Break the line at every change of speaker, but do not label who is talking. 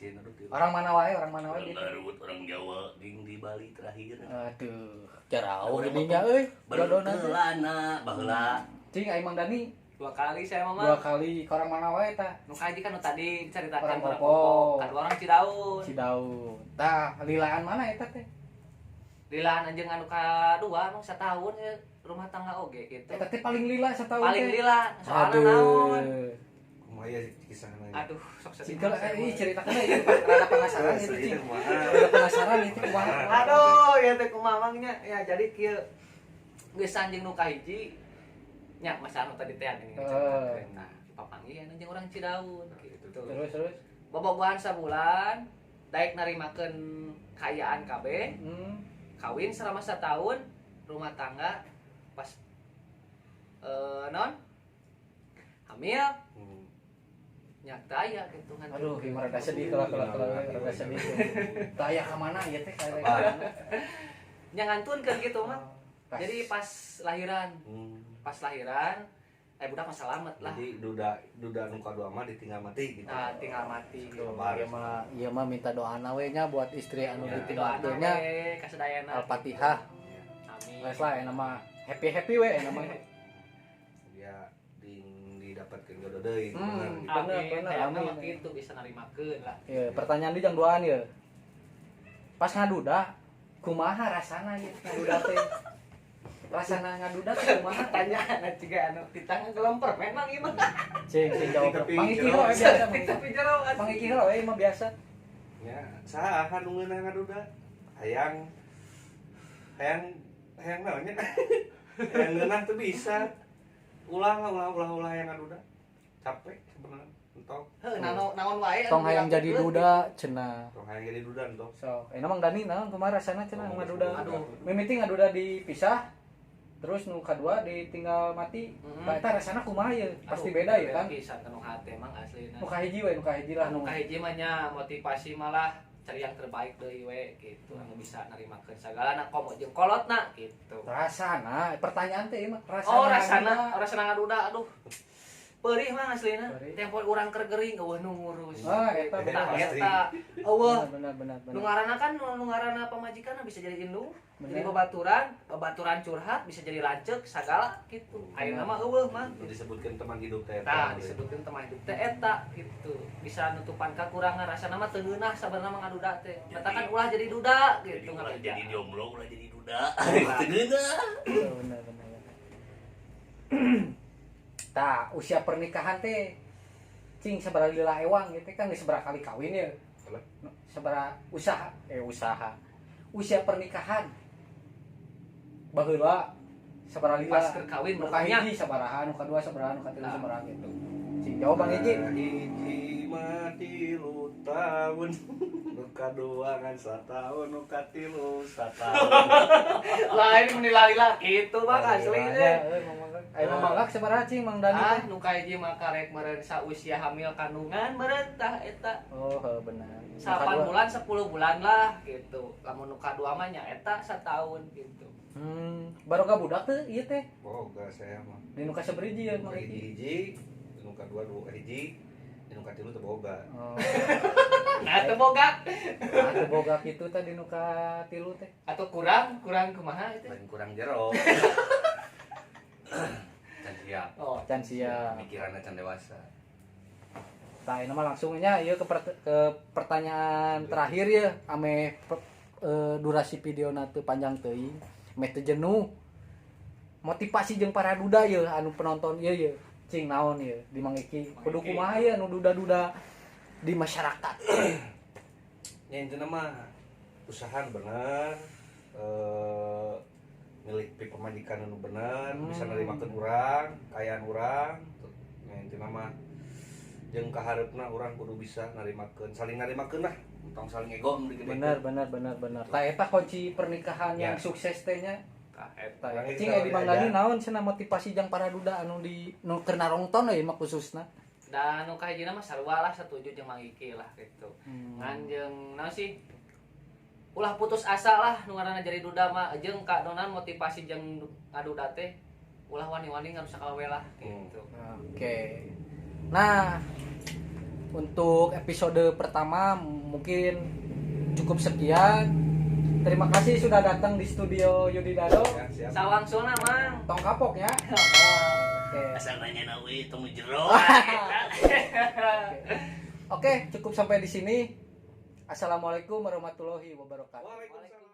Isin aduh tilu.
Orang mana wae, orang mana wae
Orang
gitu.
Garut, orang Jawa, ding di Bali terakhir.
Aduh, jauh geuning euy. Jodona teh.
Berkelana baheula.
Cing aing Mang Dani
Dua kali saya mah.
dua kali ke orang mana wae tah?
Nu kahiji kan nu tadi diceritakan
Orang
orang
Popok.
Popok. Kadua orang Cidaun.
Cidaun. Tah, lilaan mana eta teh?
Lilaan anjeung anu kadua emang satahun ya, rumah tangga oge gitu.
Eta teh paling lila setahun
Paling
teh.
lila, soalna naon?
Aduh.
Kumaha ya kisahna?
Aduh, sok sedih.
Cing eh ceritakan ieu rada penasaran itu
Asli
cing.
teh kumaha.
Rada penasaran itu kumaha.
Aduh, ya teh kumaha mang nya. Ya jadi kieu geus anjeung nu kahiji nya masa anu tadi teh geuning diceritakeun. Nah, papanggih anu jeung urang Cidaun gitu.
Terus terus.
Bobogohan sabulan, daek narimakeun kaayaan kabeh, kawin selama setahun, rumah tangga pas non hamil nyata aya gitu kan.
Aduh, gimana rada sedih kalau kalau kalau rada sedih. Tah aya ka mana ieu teh ka mana?
Nya ngantunkeun gitu mah. Jadi pas lahiran, pas lahiran budak mah selamat lah.
Jadi duda duda nu kadua mah ditinggal mati gitu.
Nah, tinggal mati.
Sabar.
Ieu mah minta doana we nya buat istri anu
Ya.
ditinggal
Doana
nya.
we kasadayana.
Al-Fatihah.
Amin.
Geus lah enak mah happy-happy we enak mah.
Ya di didapatkeun jodoh deui bener gitu.
Bener,
Amin.
bener,
Hayangna
amin.
mah kitu bisa narimakeun lah.
Ya, pertanyaan di jang duaan ya. Pas ngaduda, kumaha rasana ieu ngaduda teh? Rasana ngaduda teh kumaha?
Pertanyaan juga anu di tangan gelemper memang ieu mah.
Cing, cing jawab.
Tapi
Mang Iki
jero.
heula we biasa. Mang Iki.
Tapi jero
Mang Iki heula we mah biasa.
Ya, saha nu ngeunah ngaduda? Hayang hayang hayang naon nya? Hayang ngeunah teu bisa. Ulah lah, ulah ulah ulah hayang ngaduda. Capek sebenarnya. Entong.
Heuh, naon naon wae anu
Tong hayang jadi
dilakukeun.
duda cenah.
Tong hayang jadi duda entong.
So, enak Mang Dani naon kumaha rasana cenah ngaduda.
Aduh.
Mimiti ngaduda dipisah, terus nu kadua ditinggal mati. Tah eta rasana kumaha ye? Pasti
Aduh,
beda ya kan?
Pisan nu hate emang aslina.
Nu kahiji we, nu kahiji lah
Nu
nu.
kahiji mah nya motivasi malah cari yang terbaik deui we gitu anu bisa narimakeun sagalana komo jeung kolotna gitu.
Rasana, pertanyaan teh ieu mah rasana.
Oh, rasana,
ngaduda.
rasana ngaduda aduh. Perih mah aslina.
Perih.
Tempo urang keur gering eueuh nu ngurus.
Ah, eta
Tah
bener.
Pasti.
eta eueuh
Benar benar benar.
nu ngaranna kan nu ngaranna pamajikan bisa jadi indung, jadi
Bener.
babaturan, babaturan curhat bisa jadi lanceuk sagala gitu. Ayeuna mah eueuh mah.
Nu disebutkeun teman hidup teh.
Tah disebutkeun teman hidup teh eta gitu. Bisa nutupan kakurangan rasana mah teu ngeunah sabenerna mah ngaduda teh. Matakan ulah jadi duda
Jadi
gitu
ulah
ngabeja.
jadi jomblo, ulah jadi duda. Teu ngeunah.
Bener bener bener. Tah, usia pernikahan teh cing sabaraha lila ewang gitu kan geus sabaraha kali kawin ya.
Alah.
Sabaraha usaha usaha. Usia pernikahan baheula sabaraha lila.
Pas keur kawin
Nu
berarti nya.
kahiji sabaraha, nu kadua sabaraha, nu katilu
Nah.
sabaraha gitu. Cing jawab Bang Hiji.
Hiji mah 3 tahun. Nu kadua ngan sataun, nu katilu sataun.
Lain menilai-lila gitu bang asli
Lilanya,
teh.
euy, Mang Mangga. Ayo Mang Mangga sabaraha cing Mang Dani
Ah,
teh?
nu kahiji mah karek meureun sausia hamil kandungan meureun tah eta.
Oh, heuh, benar. Nu
8
kadua.
bulan 10 bulan lah gitu. Lamun nu kadua mah nya eta satahun gitu.
Baroga budak teh ieu teh.
Boga saya mah.
Di nu kasabriji ya
Nu
Mang
kahiji
Iki.
hiji, nu kadua dua hiji, nu katilu teu boga.
Oh.
Nah, teu boga
Nah, teu boga kitu teh di nu katilu teh.
atau kurang kurang kumaha itu.
Lain kurang jero. Can siap.
Oh,
Can sia.
Pikiranna can dewasa.
Tah ini mah langsung nya ieu ke pertanyaan terakhir ya ame durasi videona teu panjang teuing, meh teu jenuh. Motivasi jeung para duda ye anu penonton ieu ye. Cing naon ye di Mang Iki. Kudu kumaha ye anu duda-duda di masyarakat.
Ya intinya mah usaha bener, milik pi pamajikan anu bener, bisa nerimakeun urang, kayaan urang. Ya intinya mah jeung kahareupna urang kudu bisa narimakeun, saling narimakeun lah,
Tong saling ego nu digedekeun.
Bener bener bener bener. Tah eta kunci pernikahan yang
Ya.
sukses teh nya.
tah eta.
Tah
Orang
cing
itu
di Mang Dani
aja.
naon cenah motivasi jang para duda anu di nu keur narongton we mah khususna.
Dan nu kahijina mah sarua lah setuju jeung Mang Iki lah gitu. Ngan jeung naon sih? Ulah putus asa lah nu ngaranna jadi duda mah jeung kadonan motivasi jeung ngaduda teh ulah wani-wani ngarusak awe lah gitu.
Oke. Nah, Untuk episode pertama mungkin cukup sekian. Terima kasih sudah datang di studio Yudi Dado.
Ya, siap.
Sawangsulna, Mang.
Tong kapok ya. Oke.
Asal nanya nawe tong jero.
Oke, cukup sampai di sini. Assalamualaikum warahmatullahi wabarakatuh.
Waalaikumsalam.